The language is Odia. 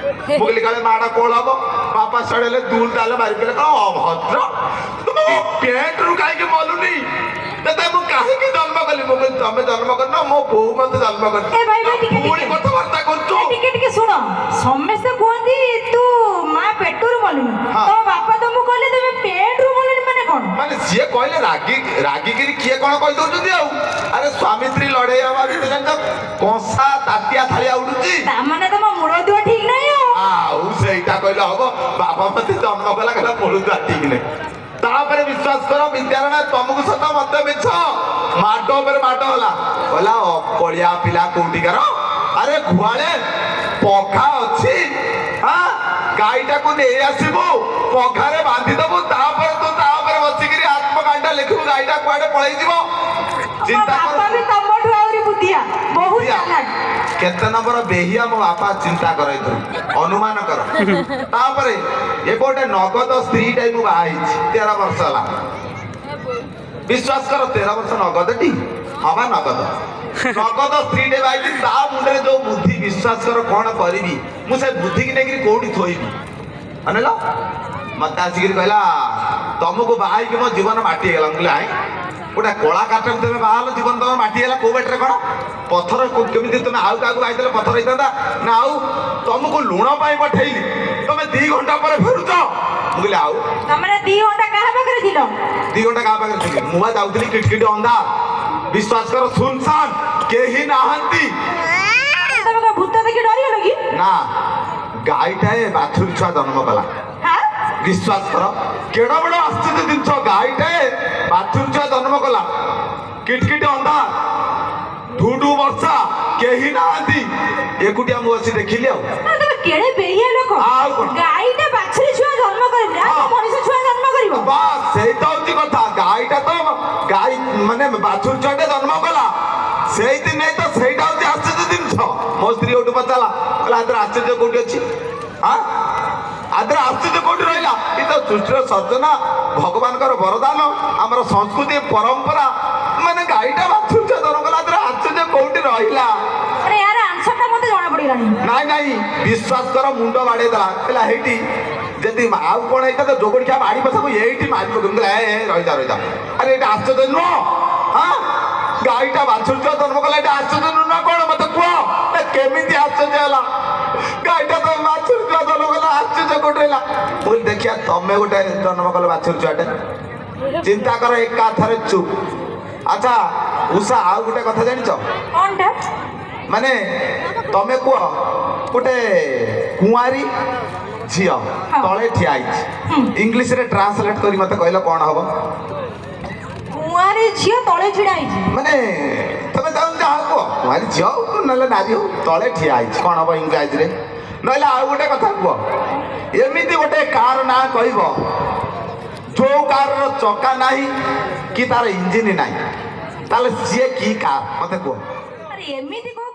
ମୁଁ କହିଲି କାଳେ ମାଡ଼ କୋଳ ହବ। ବାପା ସଡ଼େଲେ ଦୁଲ ତାହେଲେ ମାରି ପେଲେ, କଣ ଅଭଦ୍ର, ତୁମ ପ୍ୟାଣ୍ଟରୁ କାହିଁକି ମଲୁନି? ତତେ ମୁଁ କାହିଁକି ଜନ୍ମ କଲି? ମୁଁ କହିଲି ତମେ ଜନ୍ମ କରିନ, ମୋ ବୋଉ ମତେ ଜନ୍ମ କରିଛି। ଏ ଭାଇ, ଭାଇ, ଟିକେ, ପୁଣି ଟିକେ। କଥାବାର୍ତ୍ତା କରୁଛୁ। ଏ ଟିକେ ଟିକେ ଶୁଣ। ସମସ୍ତେ କୁହନ୍ତି ତୁ ମା ପେଟରୁ ମଲୁନି। ତୋ ବାପା ତମକୁ କହିଲେ ତମେ ପେଟରୁ ମଲୁନି, ମାନେ କଣ? ମାନେ ସିଏ କହିଲେ ରାଗି ରାଗିକିରି କିଏ କଣ କହିଦଉଛନ୍ତି ଆଉ। ଆରେ ସ୍ୱାମୀ ସ୍ତ୍ରୀ ଲଢେଇ ହବା ଭିତରେ ଜାଣିଛ କଂସା ତାଟିଆ ଥାଳିଆ ଉଡୁଛି। ତା ମାନେ ତମ ମୂଳ ଦୁଆ ଠିକ ନାହିଁ ଆଉ। ଆଉ ସେଇଟା କହିଲେ ହବ? ବାପା ମତେ ଜନ୍ମ କଲା, କହିଲା ମୂଳଦୁଆ ଠିକ ନାହିଁ। ତାପରେ ବିଶ୍ୱାସ କର ବିଦ୍ୟାରଣା, ତମକୁ ସତ ମତେ ମିଛ, ମାଡ଼ ଉପରେ ମାଡ଼ ହେଲା। କହିଲା ଅକଳିଆ ପିଲା କୋଉଠିକାର, ଆରେ ଗୁହାଳେ ପଘା ଅଛି, ହଁ ଗାଈଟାକୁ ନେଇ ଆସିବୁ, ପଘାରେ ବାନ୍ଧିଦବୁ, ତାପରେ ତୁ ତା ଉପରେ ବସିକିରି ଆତ୍ମକାଣ୍ଡ ଲେଖିବୁ, ଗାଈଟା କୁଆଡେ ପଳେଇ ଯିବ। ମୋ ଚିନ୍ତା ବାପା କର। ବି ତମଠୁ ଆହୁରି ବୁଦ୍ଧିଆ ବହୁତ। ବୁଦ୍ଧିଆ। ଚାଲାକ। କେତେ ନମ୍ବର ବେହିଆ ମୋ ବାପା, ଚିନ୍ତା କର, ଏଥିରୁ ଅନୁମାନ କର। ତାପରେ ଏବେ ଗୋଟେ ନଗଦ ସ୍ତ୍ରୀଟା ମୁଁ ବାହା ହେଇଛି, 13 ବର୍ଷ ହେଲା। ବିଶ୍ୱାସ କର, 13 ବର୍ଷ ନଗଦଟି ହବା, ନଗଦ ନଗଦ ସ୍ତ୍ରୀଟେ ବାହା ହେଇଛି। ତା ମୁଣ୍ଡରେ ଯୋଉ ବୁଦ୍ଧି, ବିଶ୍ୱାସ କର, କଣ କରିବି ମୁଁ, ସେ ବୁଦ୍ଧିକି ନେଇକିରି କୋଉଠି ଥୋଇବି ଅନେଲ। ମତେ ଆସିକିରି କହିଲା ତମକୁ ବାହା ହେଇକି ମୋ ଜୀବନ ମାଟି ହେଇଗଲା। ମୁଁ କହିଲି ଆଇଁ, ଗୋଟେ କଳାକାରଟାକୁ ତମେ ବାହା ହେଲ, ଜୀବନ ତମର ମାଟି ହେଇଗଲା କୋଉ ବାଟରେ? କଣ ପଥର କେମିତି? ତମେ ଆଉ କାହାକୁ ବାହାଇଦେଲେ ପଥର ହେଇଥାନ୍ତା ନା? ଆଉ ତମକୁ ଲୁଣ ପାଇଁ ପଠେଇଲି, ତମେ 2 ଘଣ୍ଟା ପରେ ଫେରୁଛ। ମୁଁ କହିଲି ଆଉ ତମେ 2 ଘଣ୍ଟା କାହା ପାଖରେ ଥିଲ? 2 ଘଣ୍ଟା କାହା ପାଖରେ ଥିଲି? ମୁଁ ବା ଯାଉଥିଲି, କିଟକିଟ ଅନ୍ଧାର, ବିଶ୍ୱାସ କର, ସୁନସାନ, କେହି ନାହାନ୍ତି। ତମେ କଣ ଭୂତ ଦେଖି ଡରିଗଲ କି? ନା, ଗାଈଟାଏ ବାଛୁରୀ ଛୁଆ ଜନ୍ମ କଲା। ହଁ? ବିଶ୍ୱାସ କର, କେଡ ବଡ ଆଶ୍ଚର୍ଯ୍ୟ ଜିନିଷ, ଗାଈଟାଏ ବାଛୁରୀ ଛୁଆ ଜନ୍ମ କଲା। କିଟକିଟ ଅନ୍ଧାର, ଢୁ ଢୁ ବର୍ଷା, କେହି ନାହାନ୍ତି, ଏକୁଟିଆ ମୁଁ ବସି ଦେଖିଲି ଆଉ। ନା, ତମେ କେଡେ ବେହିଆ ଲୋକ। ଆଉ କଣ? ଗାଈଟା ବାଛୁରୀ ଛୁଆ ଜନ୍ମ କରିବ ଆଉ ମଣିଷ ଛୁଆ ଜନ୍ମ କରିବ? ବାସ୍, ସେଇ ତ ହଉଛି କଥା। ଗାଈଟା ତ ଗାଈ ମାନେ ବାଛୁରୀ ଛୁଆଟେ ଜନ୍ମ କଲା, ସେଇଥିପାଇଁ ତ ସେଇଟା ହଉଛି ଆଶ୍ଚର୍ଯ୍ୟ ଜିନିଷ। ମୋ ସ୍ତ୍ରୀ ଗୋଟେ ପଚାରିଲା, କହିଲା ଆଦରେ ଆଶ୍ଚର୍ଯ୍ୟ କୋଉଠି ଅଛି? ହଁ, ଆଦରେ ଆଶ୍ଚର୍ଯ୍ୟ କୋଉଠି ରହିଲା? ଏ ତ ସୃଷ୍ଟିର ସର୍ଜନା, ଭଗବାନଙ୍କର ବରଦାନ, ଆମର ସଂସ୍କୃତି ପରମ୍ପରା। ମାନେ ଗାଈଟା ବାଛୁରୀ ଛୁଆ ଜନ୍ମ କଲା, ଆଦରେ ଆଶ୍ଚର୍ଯ୍ୟ କୋଉଠି ରହିଲା? ଆରେ ୟାର ଆନ୍ସରଟା ମତେ ଜଣା ପଡିଗଲାଣି। ନାଇଁ ନାଇଁ, ବିଶ୍ୱାସ କର, ମୁଣ୍ଡ ବାଡେଇ ଦେଲା। କହିଲା ହେଇଠି ଯଦି ଆଉ କଣ ହେଇଥାନ୍ତା, ଯୋଗଡ଼ିଖିଆ ମାଡ଼ି ପଛକୁ ଏଇଠି ମାରି ପକେଇ। ମୁଁ କହିଲି ଏ ରହିଯା ରହିଯା, ଆରେ ଏଇଟା ଆଶ୍ଚର୍ଯ୍ୟ ନୁହଁ? ହଁ, ଗାଈଟା ବାଛୁରୀ ଛୁଆ ଜନ୍ମ କଲା, ଏଇଟା ଆଶ୍ଚର୍ଯ୍ୟ ନୁହଁ ନା କଣ? ମତେ କୁହ ନା, କେମିତି ଆଶ୍ଚର୍ଯ୍ୟ ହେଲା? ଗାଈଟା ତ ବାଛୁରୀ ଛୁଆ ଜନ୍ମ କଲା, ଆଶ୍ଚର୍ଯ୍ୟ କୋଉଠି ହେଲା? ମୁଁ କହିଲି ଦେଖିଆ, ତମେ ଗୋଟେ ଜନ୍ମ କଲ ବାଛୁରୀ ଛୁଆଟେ। ଚିନ୍ତା କର, ଏକାଥରେ ଚୁପ୍। ଆଚ୍ଛା ଉଷା, ଆଉ ଗୋଟେ କଥା ଜାଣିଛ? କଣଟା? ମାନେ ତମେ କୁହ, ଗୋଟେ କୁଆଁରୀ ଝିଅ ତଳେ ଠିଆ ହେଇଛି, ଇଂଲିଶରେ ଟ୍ରାନ୍ସଲେଟ କରି ମତେ କହିଲ କଣ ହବ? କୁଆଁରୀ ଝିଅ ତଳେ ଛିଡା ହେଇଛି? ମାନେ ତମେ ତାକୁ ଯାହା କୁହ, କୁଆଁରୀ ଝିଅ ହଉ ନହେଲେ ନାରୀ ହଉ, ତଳେ ଠିଆ ହେଇଛି, କଣ ହବ ଇଂରାଜୀରେ? ନହେଲେ ଆଉ ଗୋଟେ କଥା କୁହ, ଏମିତି ଗୋଟେ କାର ନାଁ କହିବ ଯୋଉ କାରର ଚକା ନାହିଁ କି ତାର ଇଞ୍ଜିନ ନାହିଁ, ତାହେଲେ ସିଏ କି କାର ମତେ କୁହ। ଆରେ ଏମିତି କଣ